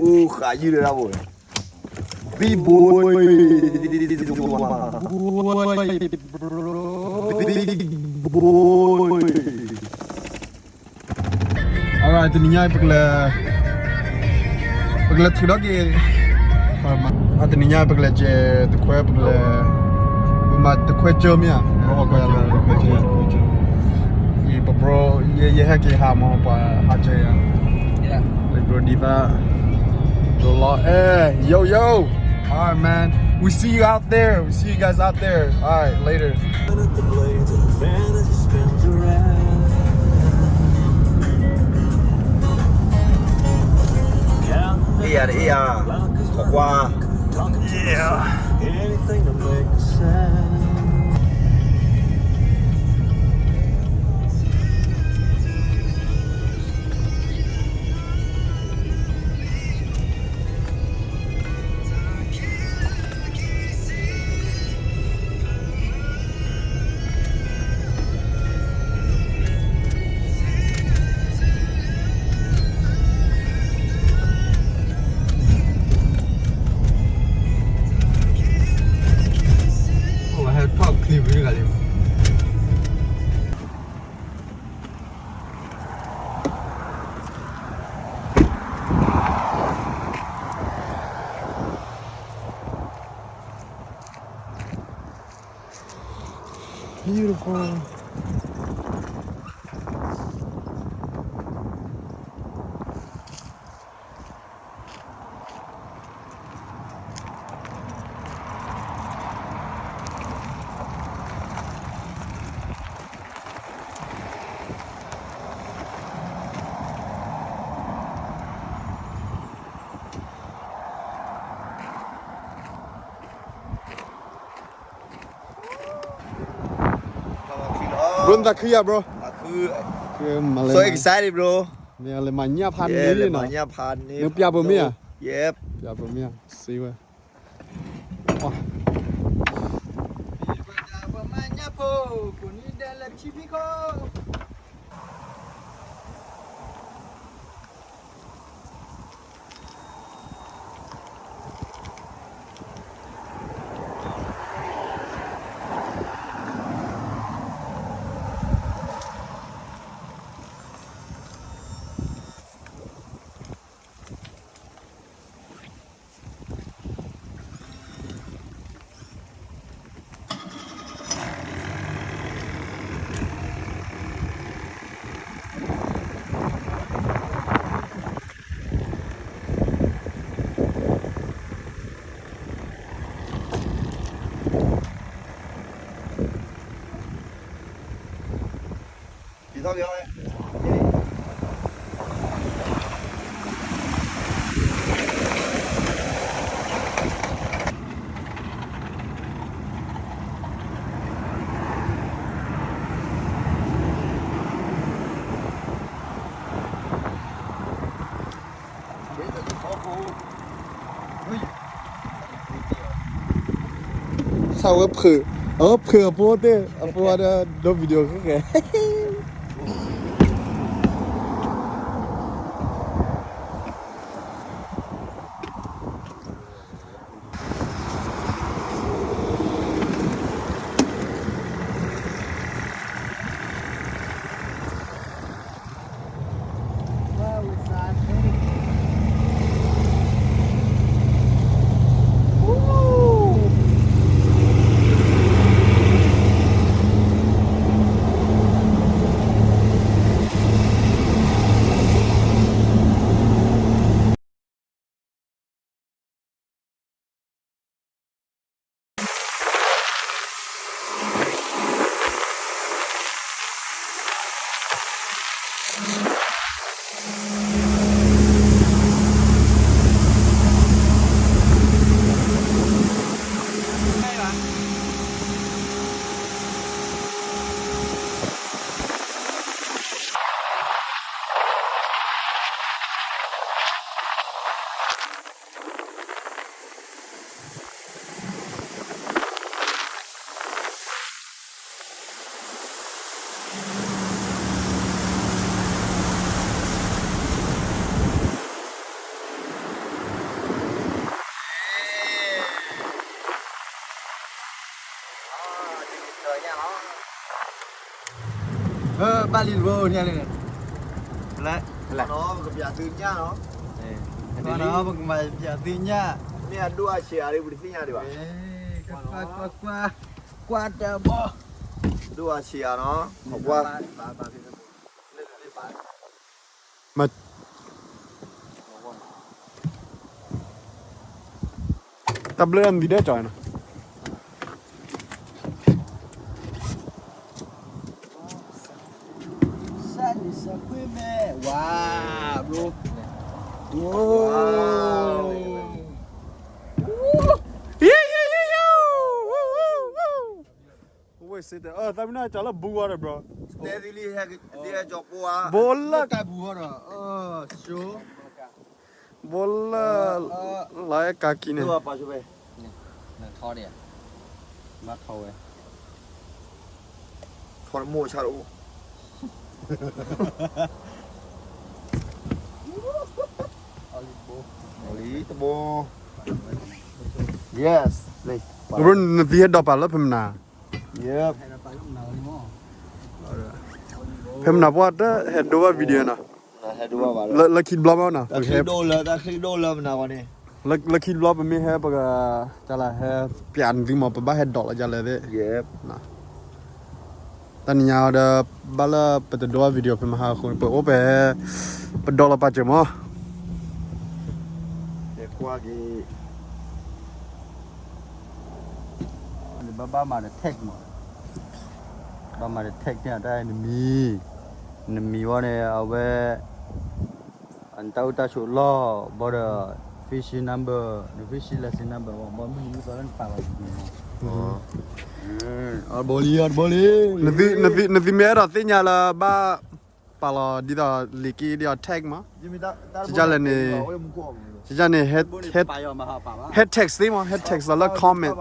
အိၣ်ဃာ်ယုၢ်လၢတၢ်ဘိၣ်, big boy, big boy. Alright, တနံၤညါပကလဲၤ, ပကလဲၤထုးထီၣ်က့ၤ, အတနံၤညါပကလဲၤကဲတခွဲ, ပကလဲၤ, ပမၤတခွဲကၠၢမ့ၢ်ဧါ, တခွဲကၠၢ, တခွဲကၠၢ, တခွဲကၠၢ, ယပ bro, ယဟဲက့ၤဟးမ့ၢ်ပှၤဟးကၠၢယၤ, လၢ bro ဒ်သး, လီၤလီၤ, အဲ, yo yo, alright man, we see you out there, we see you guys out there, alright, later. အ့ၣ်ယၤတအ့ၣ်ယၤ, ကွၢ်ကွၢ်, yeah. ဟဲထီၣ်ချံပဂၤလံ. Beautiful. Bro, နသးခုယၤ bro. So excited, bro. မ့ၢ်လဲၤမၤညၣ်ဖးန့ၣ်, နပြပမ့ၢ်ဧါ, ပြပမ့ၢ်ဧါ, စံးဝဲ. ပှၤမၤညၣ်ဖိကိးနံၤဒဲးလၢထံဖံးခိၣ်. စးဝဲဖုး, အဝဲဖုးအဖိသ့ၣ်, အဖိဒီး video ဃဲဃဲ. ဘၣ်လံတဘိညါလံန့ၣ်, လၢ, လၢ, ပကပြသုညၣ်နီၤ, ပကမၤပြသုညၣ်, မ့ၢ်အဒိၣ်အဆံးအါဒ်ပတသ့ၣ်ညါဒံးဘၣ်, ကွၢ်တဘီ, ဒိၣ်အဆံးအါနီၤ, ကွၢ်, တၢ်ဘျုးနသံဒဲကီးနီၤ, စၢ်န့ၣ်စၢ်ခွ့မဲာ်, ဝါ, bro, ဝါ, ဝဲစ့တဲ သးမ့ၢ်နီၢ်ကၠီလၢဘူးဝါဒီး bro, တဲသံလံ, ဘိလၢ, ဘူးဝါဒီး, ဘိလၢ, လၢကါကံန့ၣ်, ထီဒံး, ဘၣ်ထီဝဲ, ထီတမိၢ်ဆၣ်တအိၣ်, အီလံတဘိ, yes, နသံဟဲဒိးပာ်လၢဖဲမနၤ, ဖဲမနၤပှၢ်တဟဲဒိးဘၣ် video နီၤ, လၢခံတဘျီမနီၤ, လၢခံတဘျီပမ့ၢ်ဟဲပက, ဟဲပျးနသုမး ပဘၣ်ဟဲဒိးလီၤဒ်လဲၣ်သ့ၣ်, တနံၤညါဒီး ဘၣ်လၢပတဒိးဘၣ် video ဖဲမဟါအဃိ ပအိၣ်ဖဲ, ပဒိးလီၤပာ်စၢၤမး, နဘၣ်ဘၣ်မၤဒီး tag မး, ဘၣ်မၤဒီး tag န့ၣ် တၢ်နမံၤ, နမံၤဝဲန့ၣ် အဝဲ နတၢ်အိၣ်တၢ်ဆိးလီၢ် ဘၣ်ဒီး fishing number, န fishing license number ဘၣ်မနုၤမနုၤလၢနပာ်လီၤန့ၣ်, အဘိလံ အဘိလံ, နသုမ့ၢ်အဲၣ်ဒိးသ့ၣ်ညါလၢဘၣ်ပာ်လီၤဒ်သိးလံာ်က့ဒ်အီၤ tag မး, ကလဲၣ်န့ၣ်, ကန့ၣ် ဟဲ text သ့မး, ဟဲ text လီၤလၢ comment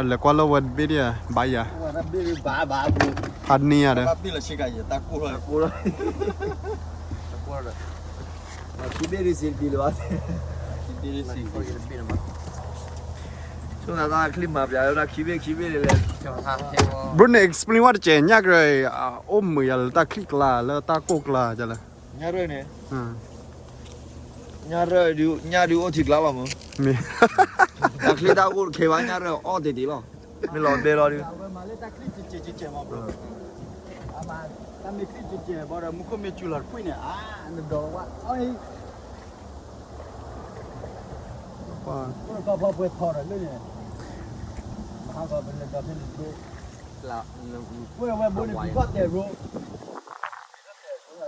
လဲၤကွၢ်လၢဝဲတဘ့ၣ်ဒ်ဧါ, ဘၣ်ယၤ, ဖးန့ၢ်ယၤဒီး, ဆိသးတၢ်ချံမၤပျးလၢတၢ်ခံဘ့ၣ်ခံဘ့ၣ်န့ၣ်လဲၣ်, bro န့ၣ် explain ဝဲတကဲး ညၣ်ကရၢအံၤ အိၣ်မုာ်ယၤလၢတၢ်ချံကျါ လၢတၢ်ကိၢ်ကျါဒ်လဲၣ်, ညၣ်ရၢၢ်န့ၣ်, ညၣ်ရၢၢ်, ညၣ်ဒုးအိၣ်ထံကျါဘၣ်မး, မ့ၢ်, တၢ်ချံတၢ်ကိၢ်တခဲဘၣ် ညၣ်ရၢၢ်အီၣ်တ့ၢ်တ့ၢ်လီၤ, မ့ၢ်လီၤဘဲလီၤဒုး, အဝဲမၤလၢတၢ်ချံကဲးကဲးကဲးမး bro, အမၤ, တၢ်မ့ၢ်ချံကဲးကဲးဘၣ်ဒီး မူခိၣ်မ့ၢ်စူၤလီၤတဖှံန့ၣ် အါ, နဒိးဝဲအီၣ်အံၤ ပကီၢ်ဖီပှဲၤထီၣ်ဒီးလၢန့ၣ်, မဟါကီးပလဲၤဒီးဖဲန့ၣ်ဘိ, ပှဲၤဝဲဘိန့ၣ် ပကီၢ်တဲာ်ရိ,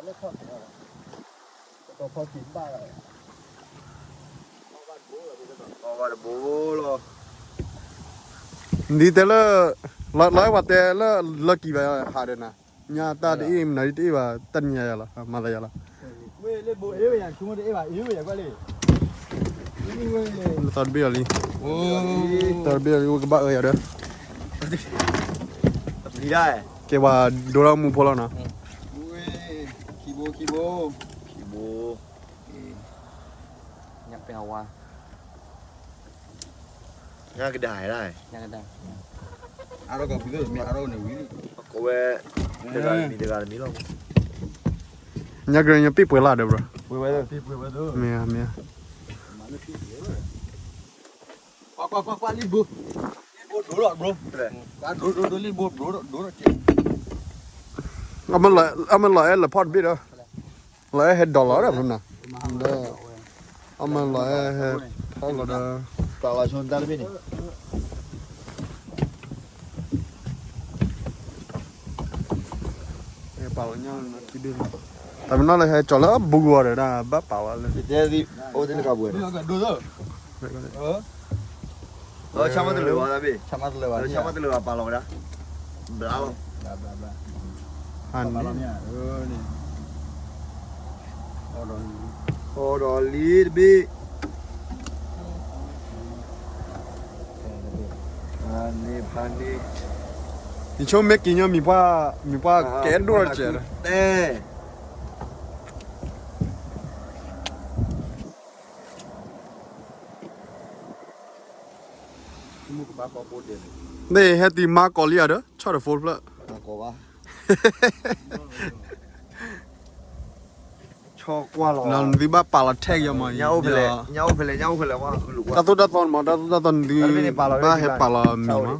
လၢထီၣ်တဲာ်, ပကီၢ်ဖီက့ၤဘၣ်လီၤ, အီၣ်ဘၣ်တဘိလီၤ, နဒ်တဲလၢ, လီၤအဲၣ်ပှၤတဲလၢ လၢကံၤဘၣ်ဟးဒီးနၤ, ညါတၢ်တအ့ၣ်မနုၤဒ်တအ့ၣ်ဘၣ် တၢ်နံၤညါယၤလီၤ မၤသးယၤလီၤ, လၢသီတဘ့ၣ်အီၤလံ, သီတဘ့ၣ်အီၤလံ အိၣ်ကဘၣ်အၢယၤဒီး, ကဲပှၤဒိထီၣ်မူဖိလီၤနီၤ, ခံဘိ, ညၣ်ကဒါ, အဝဲ, တဂၤတမံၤတဂၤတမံၤလီၤ, ညၣ်ကဒါ ညၣ်ပ့ၣ်ပှဲၤလၢ်ဒီး bro, မ့ၢ်ဧါ မ့ၢ်ဧါ, ကွၢ်ကွၢ်ကွၢ်ကွၢ် လံဘိ, လံဘိဒိထီၣ် bro, ဒိဒိဒိ လံဘိဒိထီၣ်ဒိထီၣ်က့, အမ့ၢ်လီၤအဲၣ်လၢဖီတဘ့ၣ်ဒီး, လီၤအဲၣ်ဟဲဒိးလီၤဒီးဖဲမနၤ, အမ့ၢ်လီၤအဲၣ်ဟဲဖီလီၤဒီး, ပာ်လီၤဆိတၢ်တဘ့ၣ်န့ၣ်, ပာ်လီၤညါလီၤခံဘ့ၣ်လီၤ, တမ့ၢ်နီၢ်လၢဟဲကၠီၤလၢဘူးဂီၤဒီး ဘၣ်ပာ်ဝဲလၢ, အိၣ်သ့ၣ်တကးပှဲၤ, ဆၣ်မးတလၢာ်ဘၣ်, ဆၣ်မးတလၢာ်ဘၣ် ပာ်လီၤဝဲဒၣ်, ဘျါလီၤ, အီၣ်ဒီးလံတဘ့ၣ်, ဖးန့ၢ်ဖးန့ၢ်, ယဆိကမိၣ်မ့ၢ်က့ၤညီမံၤပှၢ်, မံၤပှၢ်ကဲဒိၣ်တစဲးလီၤ, တဲ န့ၣ်ဟဲတံၤမါကီးလံဧါဒီး ဆီၣ်ဒီး phone ဖျၢၣ် နသုဘၣ်ပာ်လီၤထဲက့ၤမး တၢ်သိၣ်တၢ်သီန့ၣ်မး တၢ်သိၣ်တၢ်သီနသုဘၣ်ဟဲပာ်လီၤမံၤမး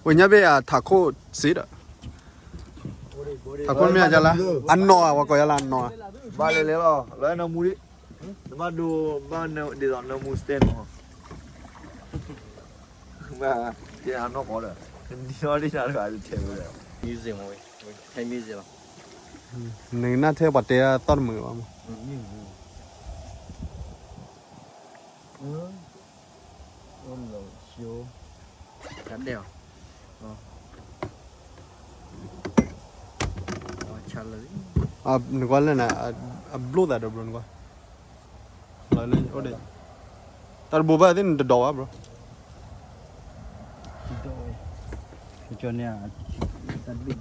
ဝဲညါဘ့ၣ်အထးခိၣ်စ့ဒီး ထးခိၣ်မ့ၢ်အယါလၢ အနီၢ်ဧါ ပှၤကိးယါလၢအနီၢ်ဧါ ဘၣ်လဲၤလဲၤလီၤ လၢနမူဒံး နဘၣ်ဒိ ဘၣ်ဒ်သိးနမူ stand မး ဘၣ်ကဲအနီၢ်ကီးဒီး နဒံးအီၤဒ်နတဂၤတထဲဝဲ music မးဝဲ ဟဲ music လီၤ နကနၣ်ထဲပှၤတဲသီၣ်တမုာ်ဘၣ်မး တၢ်ဒဲးအီၤ နကွၢ်လၢန အဘျိၣ်သးဒီးဘျိၣ်နကွၢ် လၢအိၣ်ဒံး တၢ်တဘိဘၣ်သ့ၣ်နတဒီးဘၣ်ဘျိၣ် ကၠီန့ၣ် ကၠီ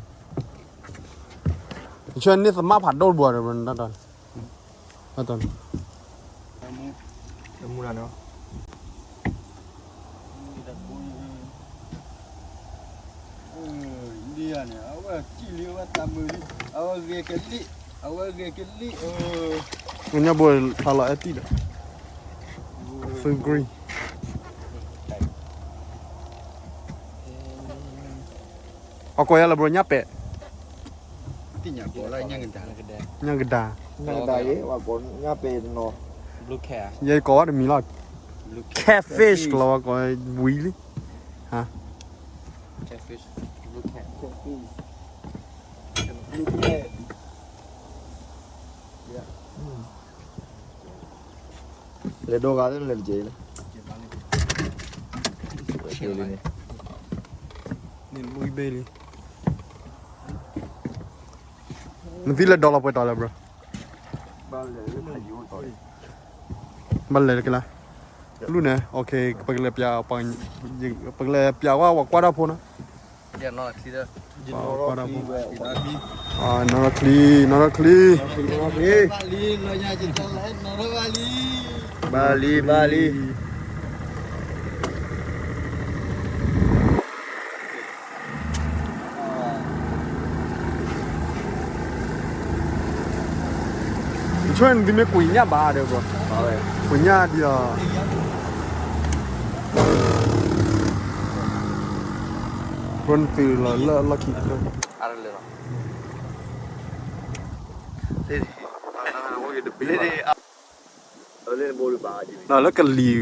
န့ၣ်သမၣ်ဖးဒိၣ်တဘိဒီးဘျိၣ် နတၢ်တီၤ တၢ်တီၤ တမူလၢနီၤ လံန့ၣ် အဝဲကံၣ်လံ အဝဲတၢ်မုာ်လံ အဝဲဂဲၤကလံၣ် အဝဲဂဲၤကလံၣ် ကညီဘိဖျါလီၤအဲၣ်တံၣ်ဒီး သု green အကိးယၤလၢဘျိၣ်ညၣ်ပဲာ် သ့ၣ်ညါကိးလၢညၣ်ကဒါ ညၣ်ကဒါ ညၣ်ကဒါ ယဲကိးဝဲတမံၤလီၤ catfish လီၤ ဝဲကိးဝံၤလံ ဟါ catfish blue cat လဲၤဒိဂၤလၢလဲၤတကဲလၢ နသံလဲၤဒီးလီၤပှဲၤတီၤလဲၣ် bro ဘၣ်လဲၤကလါ လူန့ၣ် okay ပကလဲၤပျး ပကလဲၤပျးဝဲ ဝဲကွၢ်တၢ်ဖိနီၤ ကွၢ်တၢ်ဖိ နီၢ်ချံ နီၢ်ချံ ဘၣ်လံ ဘၣ်လံ ဆိၣ်နသုမ့ၢ်ကွံာ်ညၣ်ဘၣ်ဒီး bro ကွံာ်ညၣ်ဒ်အီၤ bro နသုလီၤလၢအလီၢ်ခံတဖျၢၣ် ဒီးလၢကလံၤဖျိဘၣ်ဒီး ဘၣ်မၤဒီး ဘၣ်မၤဘၣ်ဒီးတကီၢ်ဖီဒီး လီၤကၢ်တကဲး ခံဘိလီၤ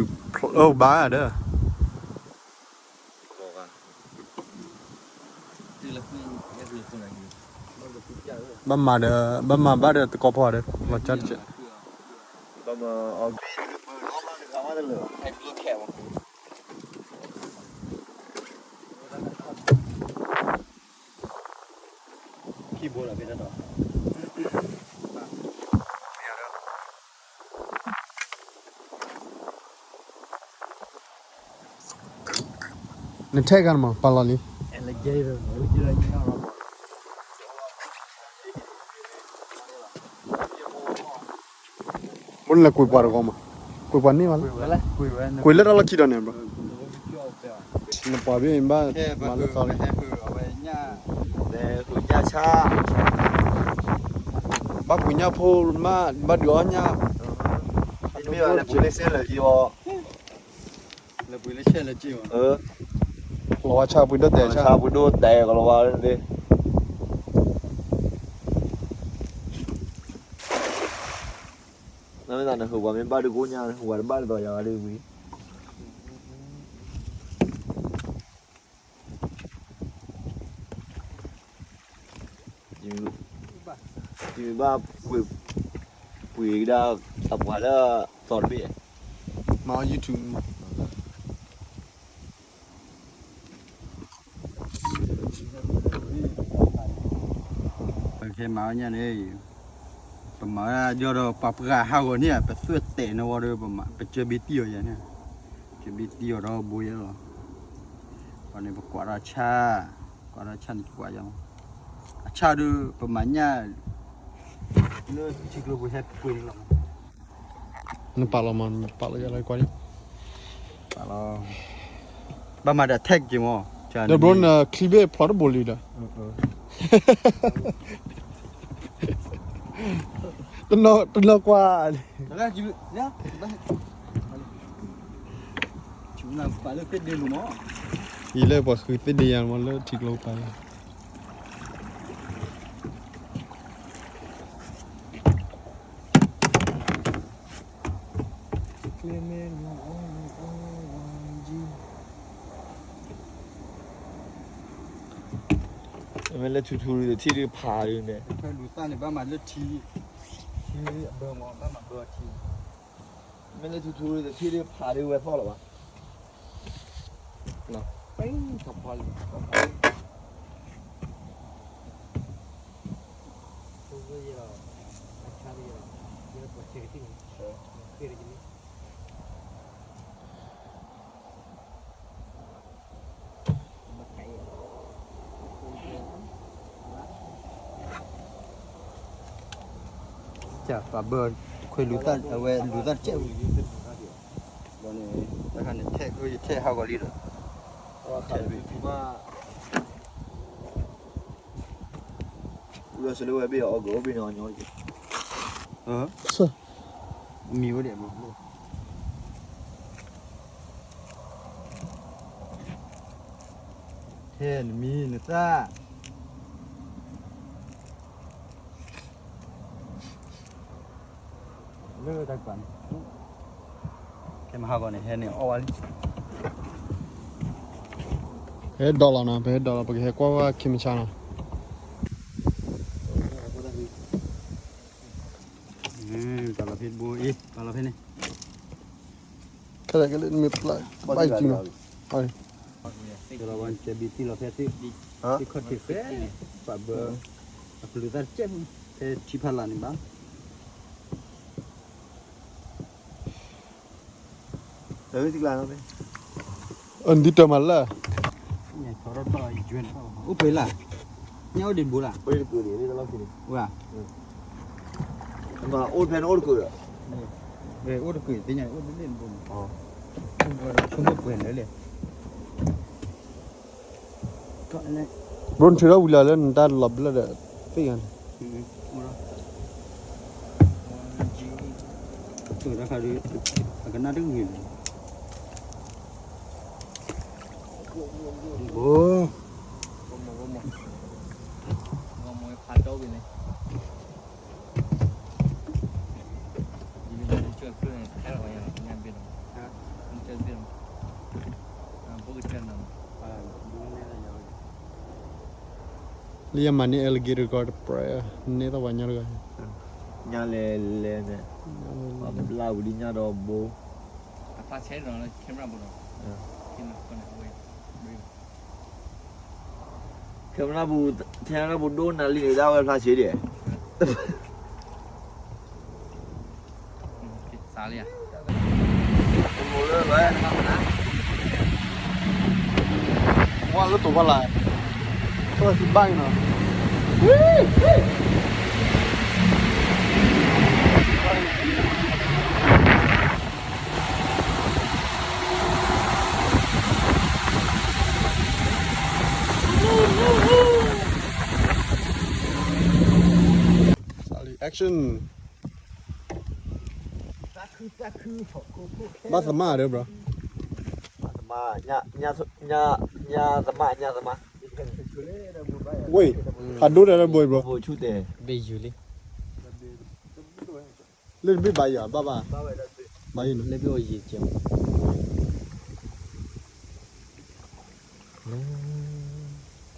ဖဲတၢ်တီၤ နထဲဂၤမး ပာ်လီၤလံ ဘိနလဲၤကွံာ်ပှၤတဂီၤမး ကွံာ်ပှၤန့ၢ်ဘၣ်လၢ ကွံာ်လၢတၢ်လီၢ်ခံဒီးန့ၣ် bro နပှၤဘ့ၣ်ဘၣ်မၤလၢသီလံ ဘၣ်ကွံာ်ညၣ်ဖိမး ဘၣ်ဒုးအီၣ်ညၣ် မ့ၢ်ဘၣ်လၢပှၤလၢစဲလၢာ်အံၤအီၤ လၢပှၤလၢဆဲးလၢက့ၤအီၤ လီၤဝါဆါပှ့ၤဒိၣ်တဲာ်ဆါ ဆါပှ့ၤဒိၣ်တဲာ်ကလီၤဝါလၢ နမ့ၢ်သးနဟူးဝဲမ့ၢ်ဘၣ်ဒုးကိညါ နဟူးဝဲတဘၣ်ဒ်သိးယၤဝဲဒၣ်ဝံၤ ယမ့ၢ်ဘၣ် ပှ့ၤကဒါ အပှၤလၢသီတဘ့ၣ် မၤအီၤ YouTube မး ပကဟဲမၤအီၣ်ညၣ်န့ၣ် ပမၤဝဲဒၣ်ဒီးပှၤပှၢ်ဟးဂီၤန့ၣ် ပသွဲၣ်တဲာ်န့ၣ်ဝဲဒီး ပမၤ ပကၢဘ့ၣ်တံၢ်အီၤယၤန့ၣ် ကၢဘ့ၣ်တံၢ်အီၤဒီးဘိယဲလီၤ ပှၤန့ၣ် ပကွၢ်ဒီးဆၣ် ကွၢ်ဒီးဆၣ်န့ၣ်ကွၢ်ယၤမး အဆၣ်ဒီး ပမၤညၣ် လၢထံကျိပူၤဟဲပှ့ၤန့ၣ်လီၤ နပာ်လီၤမး နပာ်လီၤယၤလီၤကွၢ်န့ၣ် လီၤ, ဘၣ်မၤဒီး tag က့ၤမး, ဒီး bro န clip ဖျိးတဘိလံဒီး, တနီၤကွၢ်လံ, ယံၤလၢပှၤဃုသ့ၣ်ဒ့ယါမးလၢထံကျိပၤလံ. မ့ၢ်လၢထူထူဒီးထံၣ်ဒုးဖးဒုးန့ၣ်, လူၤသၣ်န့ၣ် ဘၣ်မၤလၢထံ, ထံအဘၢမး ဘၣ်မၤဘၢအထံ, မ့ၢ်လၢထူထူဒီးထံၣ်ဒုးဖးဒုးဝဲသီၣ်လၢၤဘၣ်, ပထီၣ်ဖီလံ, ပှၤဘၢခွဲလူၤသၣ် အဝဲလူၤသၣ်တကဲးဝံၤ, ဒီးန့ၣ် တခါန့ၣ် ထဲးဟးဂီၤလံဒီး, ဝံၤဒီးစလၢဝဲဘ့ၣ်အီၤ အီၣ်ကအိၣ်ဘ့ၣ်န့ၣ်အီၤညီ, မံၤဝဲဒၣ်ဘိ, ထဲနမံၤနသၣ် လၢတၢ်ကပၤန့ၣ်, ခဲမဟါဂီၤန့ၣ် ဟဲန့ၣ်အီၣ်ဝဲလံ, ဟဲဒီးလီၤနီၤ, ပဟဲဒီးလီၤ ပကဟဲကွၢ်ဝဲခဲမုၢ်ဆါနီၤ, တၢ်လီၤဖဲတဘိအံၤ တၢ်လီၤဖဲန့ၣ် ခဲလၢာ်ကလၢာ်မ့ၢ်ပျၢ်ဘၣ်အံၤကံနီၤ, ကဲဘံသံလီၤဖဲသ့ၣ်, သ့ၣ်ခီၣ်ထံးဖဲန့ၣ် ပှၤဘၢ အကလူၤသၣ်တကဲးမး ဖဲထံဖးလၢ်န့ၣ်ဘၣ်, အဒ်တၢ်မၤလၢ အိၣ်ဖဲလၢ်, ညၣ်အိၣ်ဒံးတဘိလၢ်, အိၣ်ဖဲနအိၣ်တကၢၢ်ဒီး, အိၣ်တကၢၢ်သ့ၣ်ညါ အိၣ်တဘိန့ၣ်, ဆိကမိၣ်ပှဲၤလၢလဲၣ် ဘိနထုးထီၣ်ဝံၤလီၤလၢနတၢ်လီၤဘျၢၣ်ဒီးသ့ၣ်ဂၤန့ၣ်, တၢ်ခါဒုး အကနၣ်တဂ့ၤန့ၣ်, ဘိ, လၢယမၤန့ၢ် alligator ဂီၤတပြဲး, နဲသးပှၤညါတဂၤ, ညါလဲၤလဲၤန့ၣ်, ဘျါဝံၤလံညါဒီးဘိ, အဖျါဆဲးဒီး camera ဘိဒီး, camera ဘိ ခဲမနၢ်ပူၤ, ထဲနၢ်ပူၤဒိၣ်နၤလံန့ၣ် ဒၣ်ဝဲဖျါဆံးဒံး, စးလံဧါ, ဝါလၢတိၤဖီလာ်, ဘၣ်နီၤ, action, ဘၣ်သမၣ်ဒီး bro, သမၣ်, သမၣ်, ဝ့ၢ်, ဖးဒိၣ်တၢ်ဘိ bro, ဘ့ၣ်ယူၤလံ, လၢတဘ့ၣ်ဘၣ်ယၤ ဘၣ်ဘၣ်, ဘၣ်ယၤနီၤ, လၢဘ့ၣ်အီၤယံၤ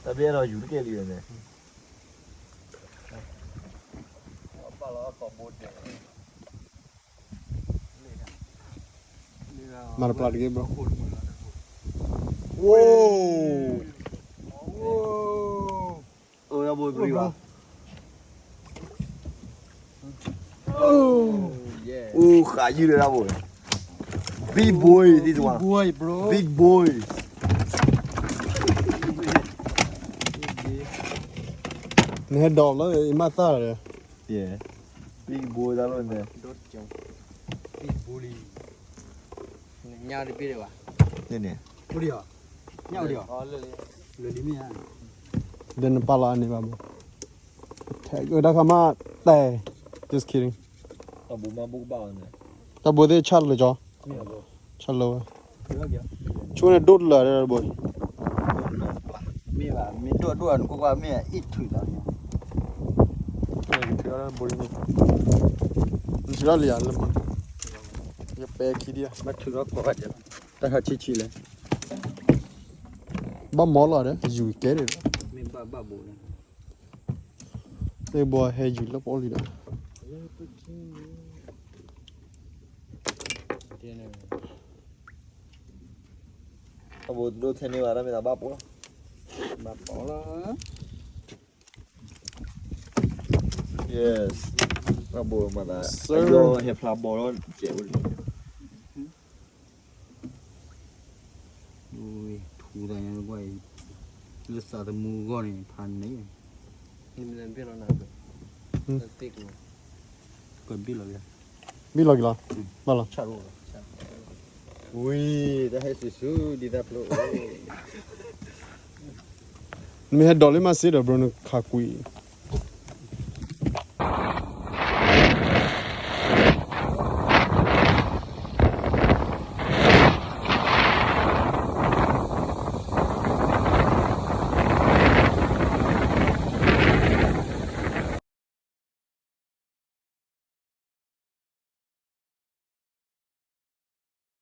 ကဲ, တဘ့ၣ်အဲၣ်ဒိးယူၤတကဲလံန့ၣ်, မၤတပျၢ်တက့ၢ် bro, ဝိ, အိၣ်ဘိ bro, အိၣ်ဃးယုၢ်လၢတၢ်ဘိ, big boy, this one, big boy, bro, big boy, နဟဲဒီးလၢအမၤသၣ်လီၤ, big boy တၢ်လီၤန့ၣ်, big boy, ညါတဘ့ၣ်ဒံးဘၣ် န့ၣ်န့ၣ် အိၣ်ဒံးအီၤ, ညၣ်အိၣ်ဒံးအီၤ, လၢလံမ့ၢ်ဧါ, ဒီးနပာ်လီၤအန့ၣ်ဘၣ်ဘိ, တၢ်ခါမးတဲ, just kidding, တၢ်ဘိသ့ၣ်ဆၣ်လၢကီး, ဆၣ်လၢဝဲ, ဆိန့ၣ်ဒိၣ်တလၢာ်ဒီးဘိ, မ့ၢ်ဘၣ် မ့ၢ်ဒိၣ်ဒိၣ်နကွၢ်ကွၢ်မ့ၢ်အံၣ်ထုးလီၤ, နထုးထီၣ်လံယၤလၢမး, ယပဲခံဒံး, ဘၣ်ထုးထီၣ်ကိးဂၤဒဲးလီၤ, တၢ်ခါဆံးဆံးလဲၣ်, ဘၣ်မီလီၤဒီး ယူၤကဲဒံး, မ့ၢ်ဘၣ်ဘၣ်ဘိလီၤ, သ့ၣ်ဘိဟဲယူၤလၢပအိၣ်လံဒီး, ဘၣ်ဘိတဒိၣ်ထဲန့ၢ်ဘၣ် တၢ်မ့ၢ်သးဘၣ်ပိာ်လီၤ, ဘၣ်ပိာ်လီၤ, yes, ဘၣ်ဘိမၤသး, ဟဲဖျါဘီလီၤကဲးဝဲလံ, ထူသးညါကွၢ်အံၤ, လၢသးသမူအဂီၢ်န့ၣ် ဖးန့ၢ်, ဘံၣ်လီၤက့ၤလီၤ, ဘၣ်လီၤ, ဝံၤ, တၢ်ဟဲစူၤစူၤဒ်တၢ်ဖျိ, နမ့ၢ်ဟဲဒိးလၢမၤစ့ဒီး bro နခးကွံာ်